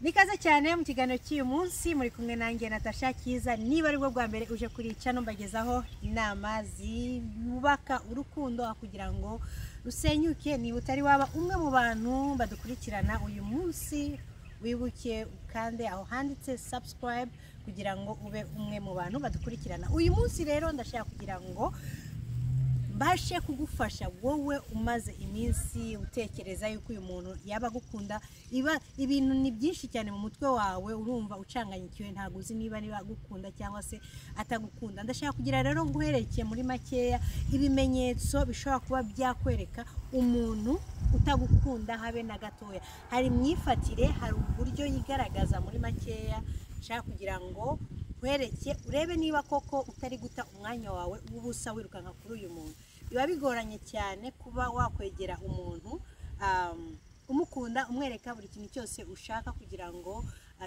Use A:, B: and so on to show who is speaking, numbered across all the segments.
A: Nikaze cyane mu kiganiro cy'uyu munsi, muri kumwe nanjye Natasha Kiza. Niba aribwo bwa mbere uje kuri channel, mbagezaho inama zubaka urukundo kugira ngo rusenyuke. Niba utari waba umwe mu bantu badukurikirana uyu munsi, wibuke ukande aho handitse subscribe kugira ngo ube umwe mu bantu badukurikirana. Uyu munsi rero ndashaka kugira ngo mbashe kugufasha wowe umaze iminsi utekereza yuko uyu muntu yaba agukunda. Iba ibintu ni byinshi cyane mu mutwe wawe, urumva ucanganyikiwe, ntabwo uzi niba agukunda cyangwa se atagukunda. Ndashaka kugira rero nguherekeye muri makeya ibimenyetso bishobora kuba byakwereka umuntu utagukunda habe na gatoya. Hari imyifatire, hari uburyo yigaragaza muri makeya, nshaka kugira ngo nkwereke urebe niba koko utari guta umwanya wawe w'ubusa wirukanka kuri uyu muntu. Biba bigoranye cyane kuba wakwegera umuntu umukunda, umwereka buri kintu cyose ushaka kugira ngo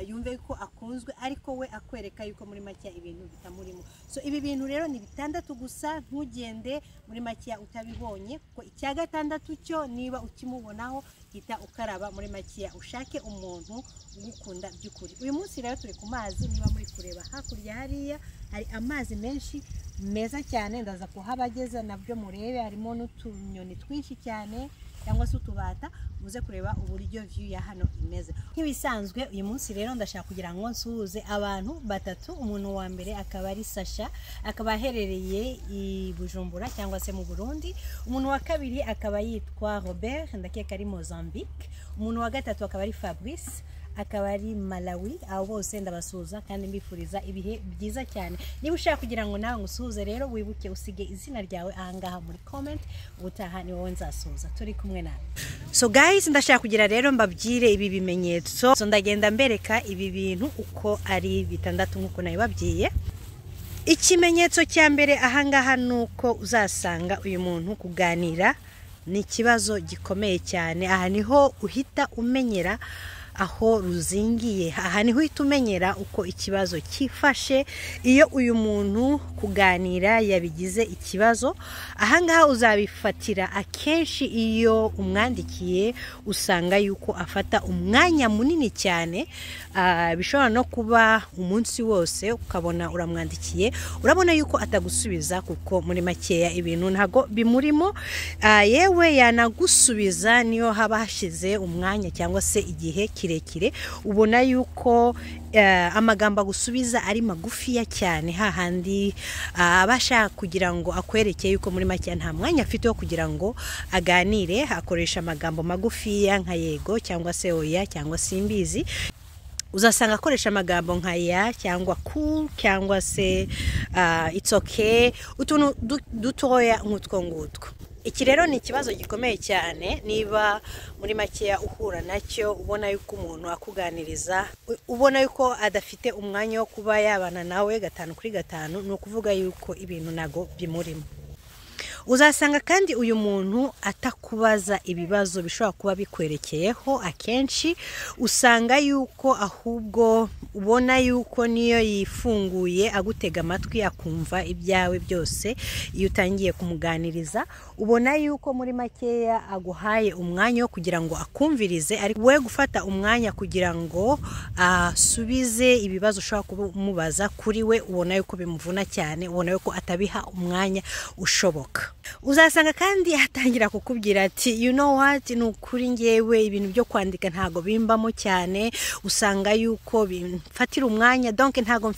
A: yumve ko akunzwe, ariko we akwereka yuko muri make ibintu bitamurimo. So ibi bintu rero ni bitandatu gusa, ntugende muri make utabibonye, kuko icya gatandatu cyo niba ukimubonaho hita ukaraba muri make ushake umuntu ugukunda by'ukuri. Uyu munsi rero turi ku mazi, niba muri kureba hakurya hariya hari amazi menshi meza cyane, ndaza kuhabageza nabyo murebe, harimo n'utunyoni twinshi cyane cyangwa se utubata, muze kureba uburyo view ya hano imeze. Nk'ibisanzwe uyu munsi rero ndashaka kugira ngo nsuhuze abantu batatu. Umuntu wa mbere akaba ari Sasha, akaba aherereye i Bujumbura cyangwa se mu Burundi. Umuntu wa kabiri akaba yitwa Robert, ndakeka ari Mozambique. Umuntu wa gatatu akaba ari Fabrice, akaba ari Malawi. Abo bose ndabasuhuza kandi mbifuriza ibihe byiza cyane. Niba ushaka kugira ngo nawe ngusuhuze rero, wibuke usige izina ryawe ahangaha muri comment, ubutaha ni wowe nzasuhuza. Turi kumwe nawe. So guys, ndashaka kugira rero mbabwire ibi bimenyetso. So ndagenda mbereka ibi bintu uko ari bitandatu nk'uko nabibabwiye. Ikimenyetso cya mbere ahangaha ni uko uzasanga uyu muntu kuganira ni ikibazo gikomeye cyane. Aha niho uhita umenyera aho ruzingiye, aha niho uhita umenyera uko ikibazo cyifashe. Iyo uyu muntu kuganira yabigize ikibazo, ahangaha uzabifatira akenshi iyo umwandikiye usanga yuko afata umwanya munini cyane, bishobora no kuba umunsi wose, ukabona uramwandikiye urabona yuko atagusubiza, kuko muri makeya ibintu ntago bimurimo. Yewe yanagusubiza niyo haba hashize umwanya cyangwa se igihe kirekire, ubona yuko amagambo agusubiza ari magufiya cyane, hahandi aba ashaka kugira ngo akwereke yuko muri make nta mwanya afite wo kugira ngo aganire. Akoresha amagambo magufiya nka yego cyangwa se oya cyangwa simbizi. Uzasanga akoresha amagambo nka ya cyangwa cool cyangwa se it's okay, utuntu dutoya nk'utwo ngutwo. Iki rero ni ikibazo gikomeye cyane, niba muri makeya uhura nacyo, ubona yuko umuntu akuganiriza ubona yuko adafite umwanya wo kuba yabana nawe 5 kuri 5, ni ukuvuga yuko ibintu nago bimurimo. Uzasanga kandi uyu muntu atakubaza ibibazo bishobora kuba bikwerekeyeho. Akenshi usanga yuko ahubwo ubona yuko niyo yifunguye agutega amatwi akumva ibyawe byose. Iyo utangiye kumuganiriza ubona yuko muri makeya aguhaye umwanya wo kugira ngo akumvirize, ariko we gufata umwanya kugira ngo asubize ibibazo ushobora kumubaza kuri we, ubona yuko bimuvuna cyane, ubona yuko atabiha umwanya ushoboka. Uzasanga kandi atangira kukubwira ati you know what, ni ukuri ngewe ibintu byo kwandika ntago bimbamo cyane, usanga yuko bimfatira umwanya, donc ntago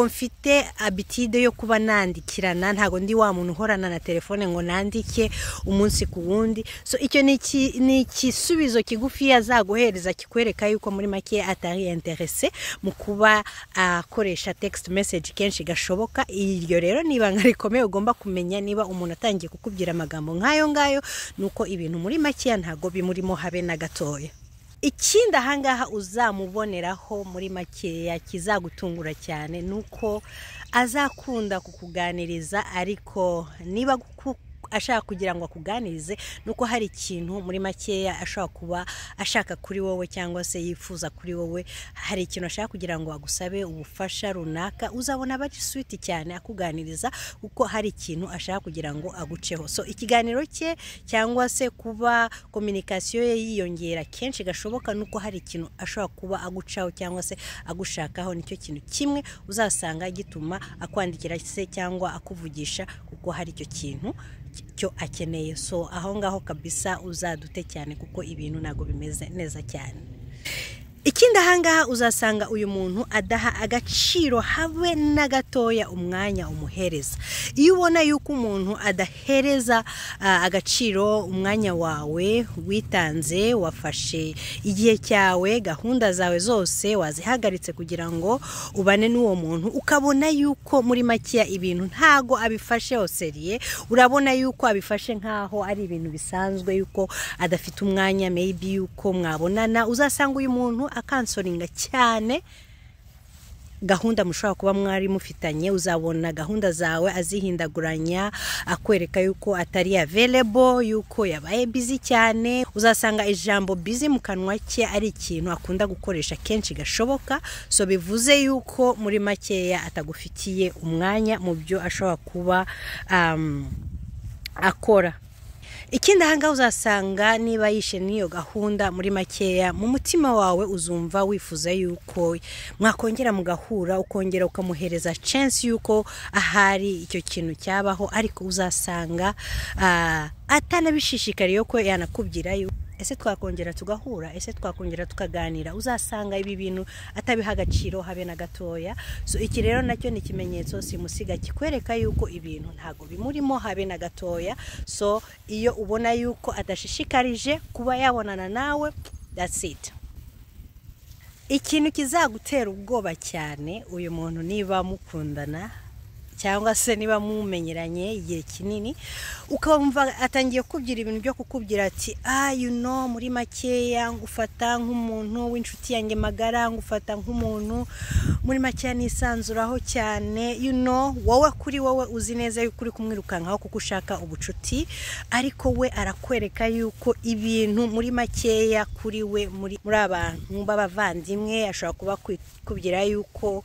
A: mfite habitude yo kuba nandikirana, ntago ndi wa muntu uhorana na telefone ngo nandike umunsi ku wundi. So icyo ni igisubizo kigufi azaguhereza kikwereka yuko muri make atari intéressé mu kuba akoresha text message kenshi gashoboka. Iryo rero ni ibanga rikomeye ugomba kumenya niba umuntu atangiye kukubwira amagambo nk'ayo ngayo, nuko ibintu muri make ntago bimurimo habe na gatoya. Ikindi ahangaha uzamuboneraho muri makeya kizagutungura cyane, nuko azakunda kukuganiriza, ariko niba ashaka kugira ngo akuganirize, nuko hari ikintu muri makeya ashobora kuba ashaka kuri wowe cyangwa se yifuza kuri wowe, hari ikintu ashaka kugira ngo agusabe ubufasha runaka. Uzabona aba ari sweet cyane akuganiriza kuko hari ikintu ashaka kugira ngo aguceho. So ikiganiro cye cyangwa se kuba communication ye yiyongera kenshi gashoboka nuko hari ikintu ashobora kuba agucaho cyangwa se agushakaho. Nicyo kintu kimwe uzasanga gituma akwandikira se cyangwa akuvugisha, kuko hari icyo kintu cyo akeneye. So aho ngaho kabisa uzadute cyane kuko ibintu ntago bimeze neza cyane. Ikindi ahangaha uzasanga uyu muntu adaha agaciro habe na gatoya umwanya umuhereza. Iyo ubona yuko umuntu adahereza agaciro umwanya wawe witanze, wafashe igihe cyawe, gahunda zawe zose wazihagaritse kugira ngo ubane n'uwo muntu, ukabona yuko muri makeya ibintu ntago abifashe sérieux, urabona yuko abifashe nkaho ari ibintu bisanzwe, yuko adafite umwanya maybe yuko mwabonana, uzasanga uyu muntu akansoringa cyane gahunda mushobora kuba mwari mufitanye. Uzabona gahunda zawe azihindaguranya, akwereka yuko atari available, yuko yabaye busy cyane. Uzasanga ijambo busy mu kanwa ke ari ikintu akunda gukoresha kenshi gashoboka. So bivuze yuko muri makeya atagufitiye umwanya mu byo ashobora kuba akora. Ikindi ahangaha uzasanga niba yishe n'iyo gahunda, muri makeya mu mutima wawe uzumva wifuza yuko mwakongera mugahura, ukongera ukamuhereza chance yuko ahari icyo kintu cyabaho, ariko uzasanga atanabishishikariye ko yanakubwira yuko ese twakongera tugahura, ese twakongera tukaganira. Uzasanga ibi bintu atabiha agaciro habe na gatoya. So iki rero nacyo ni ikimenyetso simusiga kikwereka yuko ibintu ntago bimurimo habe na gatoya. So iyo ubona yuko adashishikarije kuba yabonana nawe, that's it. Ikintu kizagutera ubwoba cyane uyu muntu, niba mukundana cyangwa se niba mumenyeranye igihe kinini, ukumva atangiye kukubwira ibintu byo kukubwira ati you know, muri makeya ngufata nk'umuntu w'inshuti yanjye magara, ngufata nk'umuntu muri makeya nisanzuraho cyane, you know, wowe kuri wowe uzi neza yuko uri kumwirukankaho kuko ushaka ubucuti, ariko we arakwereka yuko ibintu muri makeya kuri we muri abantu b'abavandimwe. Ashobora kuba kubwira yuko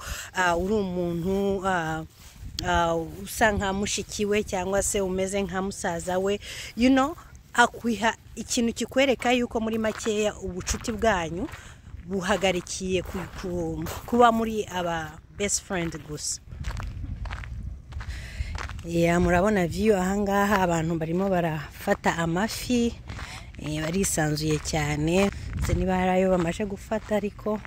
A: uri umuntu usa nka mushiki we cyangwa se umeze nka musaza we, you know, akwiha ikintu kikwereka yuko muri makeya ubucuti bwanyu buhagarikiye kuba muri aba best friend gusa. Yeah, murabona view ahangaha, abantu barimo barafata amafi, barisanzuye cyane. Se niba hari ayo bamaze gufata, ariko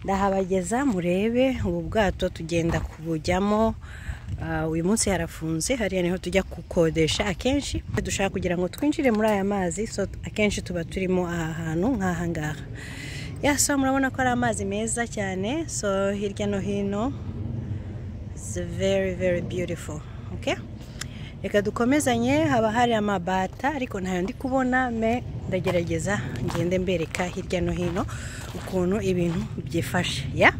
A: ndahabageza murebe. Ubu bwato tugenda kubujyamo. Uyu munsi harafunze, hariya niho tujya gukodesha akenshi dushaka kugira ngo twinjire muri aya mazi. So akenshi tuba turimo aha hantu nk'aha ngaha. Yeah, so murabona ko ari amazi meza cyane. So hirya no hino it's very very beautiful. Okay, reka dukomezanye. Haba hari amabata ariko ntayo ndi kubona, me ndagerageza ngende mbereka hirya no hino ukuntu ibintu byifashe. Yeah,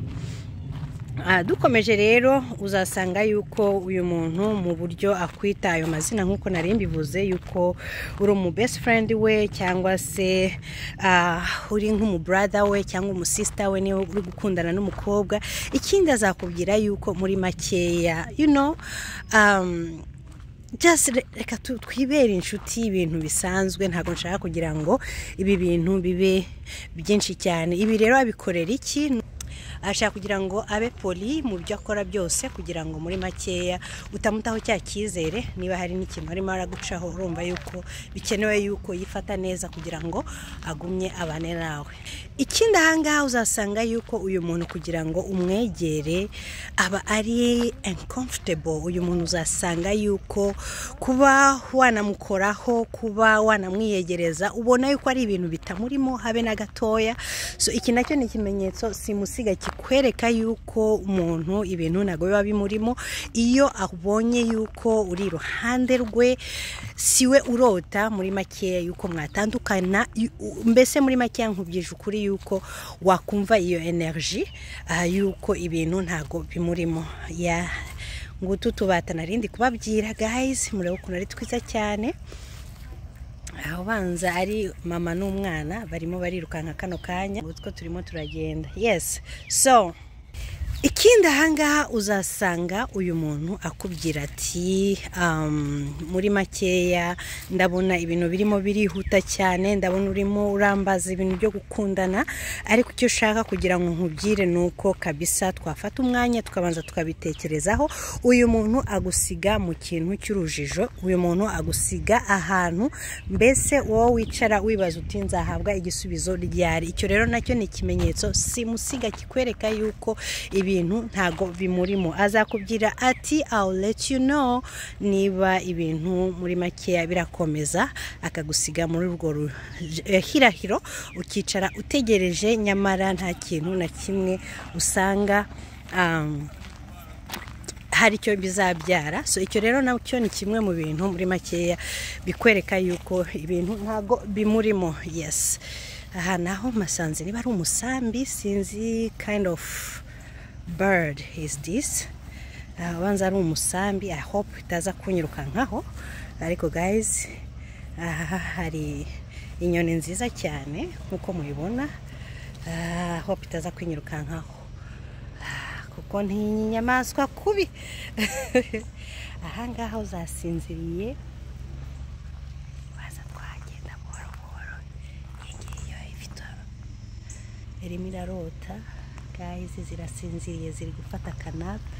A: dukomeje rero, uzasanga yuko uyu muntu mu buryo akwita ayo mazina nk'uko nari mbivuze, yuko uri umu best friend we cyangwa se uri nk'umu brother we cyangwa umu sister we niba uri gukundana n'umukobwa. Ikindi azakubwira yuko muri makeya, you know, just reka twibere inshuti y'ibintu bisanzwe, ntabwo nshaka kugira ngo ibi bintu bibe byinshi cyane. Ibi rero abikorera iki? Ashaka kugira ngo abe poli mu byo akora byose, kugira ngo muri makeya utamutaho cya cyizere. Niba hari n'ikintu arimo aragucaho, urumva yuko bikenewe yuko yifata neza kugira ngo agumye abane nawe. Ikindi ahangaha uzasanga yuko uyu muntu kugira ngo umwegere aba ari uncomfortable. Uyu muntu uzasanga yuko kuba wanamukoraho, kuba wanamwiyegereza, ubona yuko ari ibintu bitamurimo habe na gatoya. So iki nacyo ni ikimenyetso simusiga kikwereka yuko umuntu ibintu ntabwo biba bimurimo. Iyo abonye yuko uri iruhande rwe, siwe urota muri makeya yuko mwatandukana. Mbese muri makeya nkubwije ukuri yuko wakumva iyo energy yuko ibintu ntabwo bimurimo. Yeah. Ngutu tubata narindi kubabwira guys, murebe ukuntu ari twiza cyane. Aho banza ari mama n'umwana barimo barirukanka kano kanya, utwo turimo turagenda. Yes, so ikindi ahangaha uzasanga uyu muntu akubwira ati muri makeya ndabona ibintu birimo birihuta cyane, ndabona urimo urambaza ibintu byo gukundana, ariko icyo ushaka kugira ngo nkubwire ni uko kabisa twafata umwanya tukabanza tukabitekerezaho. Uyu muntu agusiga mu kintu cy'urujijo, uyu muntu agusiga ahantu mbese wowe wicara wibaza uti nzahabwa igisubizo ryari. Icyo rero nacyo ni ikimenyetso simusiga kikwereka yuko ibintu ntago bimurimo. Azakubwira ati I'll let you know niba ibintu muri makeya birakomeza, akagusiga muri urwo hirahiro ukicara utegereje, nyamara nta kintu na kimwe usanga hari icyo bizabyara. So icyo rero nacyo ni kimwe mu bintu muri makeya bikwereka yuko ibintu ntago bimurimo. Yes, aha naho masanze niba ari umusambi, sinzi kind of bird is this, abanza ari umusambi. I hope itaza kunyirukankaho, ariko guys aha hari inyoni nziza cyane nkuko mubibona. Hope itaza kunyirukankaho kuko ntinya inyamaswa kubi. Aha ngaha uzasinziriye waza twagenda buhoro buhoro. Iyi ngiyi ifite irimo irarota guys, zirasinziriye ziri gufata akanape.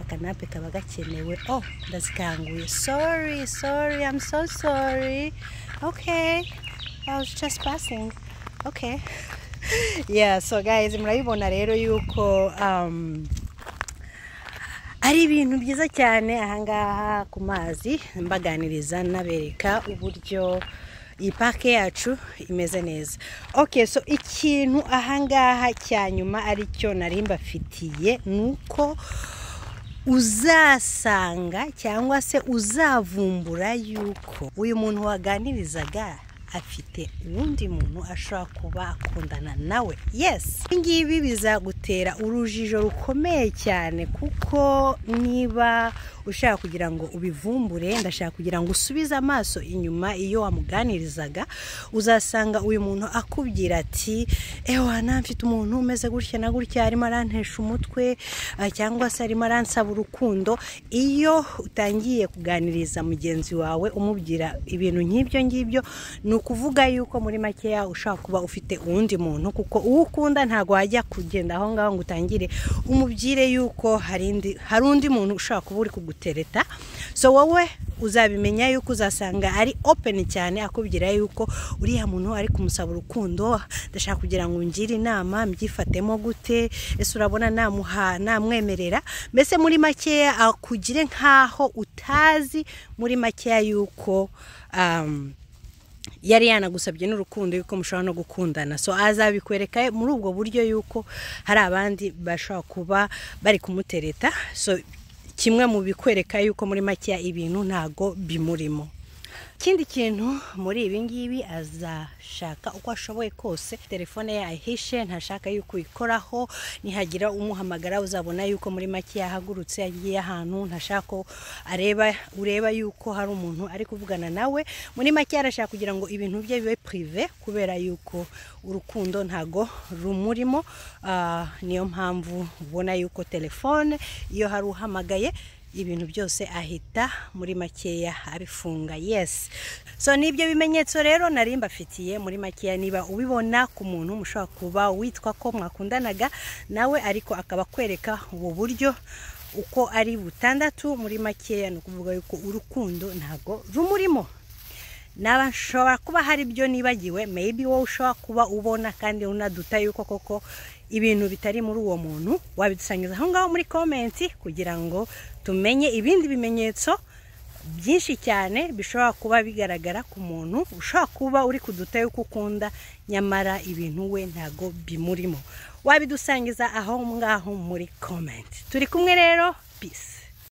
A: Akanape kaba gakenewe. Oh, ndazikanguye, sorry sorry, I'm so sorry. Okay, I was just passing. Okay, yeah, so guys murabibona rero yuko ari ibintu byiza cyane ahangaha ku mazi, mbaganiriza nabereka uburyo iyi parike yacu imeze neza. Okay, so ikintu ahangaha cya nyuma aricyo nari mbafitiye ni uko uzasanga cyangwa se uzavumbura yuko uyu muntu waganirizaga afite uwundi muntu ashobora kuba akundana nawe. Yes, ngibi bizagutera urujijo rukomeye cyane, kuko niba ushaka kugira ngo ubivumbure, ndashaka kugira ngo usubize amaso inyuma iyo wamuganirizaga, uzasanga uyu muntu akubwira ati ewa mfite umuntu umeze gutya na gutya, arimo arantesha umutwe cyangwa se arimo aransaba urukundo. Iyo utangiye kuganiriza mugenzi wawe umubwira ibintu nk'ibyo ngibyo, ni ukuvuga yuko muri makeya ushobora kuba ufite uwundi muntu, kuko uwo ukunda ntabwo wajya kugenda aho ngaho ngo utangire umubwire yuko hari undi muntu ushobora kuba uri kugutereta. So wowe uzabimenya yuko uzasanga ari open cyane, akubwira yuko uriya muntu ari kumusaba urukundo, ndashaka kugira ngo ngire inama mbyifatemo gute, ese urabona namuha namwemerera. Mbese muri makeya akugire nkaho utazi muri makeya yuko yari yanagusabye n'urukundo yuko mushobora no gukundana. So azabikwereka muri ubwo buryo yuko hari abandi bashobora kuba bari kumutereta. So kimwe mu bikwereka yuko muri makeya ibintu ntago bimurimo. Ikindi kintu muri ibi ngibi, azashaka uko ashoboye kose telefone ye ayihishe, ntashaka yuko uyikoraho, nihagira umuhamagara uzabona yuko muri make yahagurutse agiye ahantu, ntashaka ko ureba yuko hari umuntu ari kuvugana nawe. Muri make arashaka kugira ngo ibintu bye bibe prive, kubera yuko urukundo ntago rumurimo. Niyo mpamvu ubona yuko telefone iyo hari uhamagaye ibintu byose ahita muri makeya abifunga. Yes, so nibyo bimenyetso rero nari mbafitiye muri makeya. Niba ubibona ku muntu mushobora kuba witwa ko mwakundanaga nawe, ariko akaba kwereka ubu buryo uko ari butandatu, muri makeya ni ukuvuga yuko urukundo ntago rumurimo. Naba nshobora kuba hari ibyo nibagiwe, maybe wowe ushobora kuba ubona kandi unaduta yuko koko ibintu bitari muri uwo muntu, wabidusangiza aho ngaho muri comment kugira ngo tumenye ibindi bimenyetso byinshi cyane bishobora kuba bigaragara ku muntu ushobora kuba uri kuduta yuko ukunda, nyamara ibintu we ntago bimurimo. Wabidusangiza aho ngaho muri comment. Turi kumwe rero, peace.